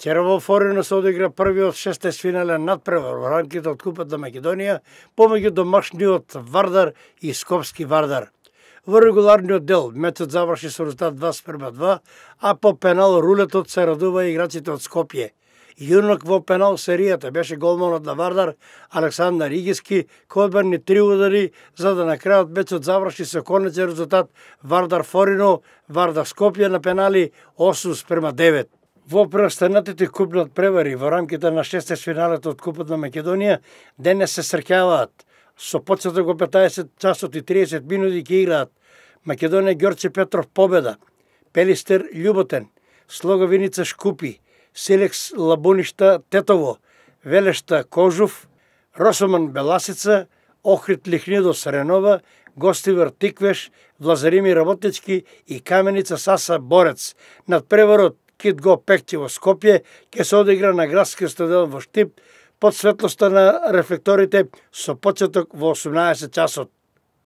Вчера во Форино се одигра првиот 16-финален надпревар во рамките од Купата на Македонија помеѓу домашниот Вардар и Скопски Вардар. Во регуларниот дел мечот заврши со резултат 2:2, а по пенал рулетот се радува играчите од Скопје. Јунак во пенал серијата беше голманот на Вардар Александар Игиски, кој одбрани 3 удари, за да на крајот мечот заврши со конечен резултат Вардар Форино, Вардар Скопје на пенали 8:9. Во преостанатите купни надпревари во рамките на 16-финалето од Купот на Македонија денес се среќаваат. Со почеток во 15 часот и 30 минути ќе играат Македонија Ѓорче Петров Победа, Пелистер Љуботен, Слога Виница Шкупи, Силекс Лабуништа Тетово, Велешта Кожув, Росоман Беласица, Охрид Лихнидос Ренова, Гостивар Тиквеш, Влазарими Работнички и Каменица Саса Борец. Надпреварот Кит Го Пекти во Скопје ќе се одигра на градскиот стадион во Штип под светлоста на рефлекторите со почеток во 18 часот.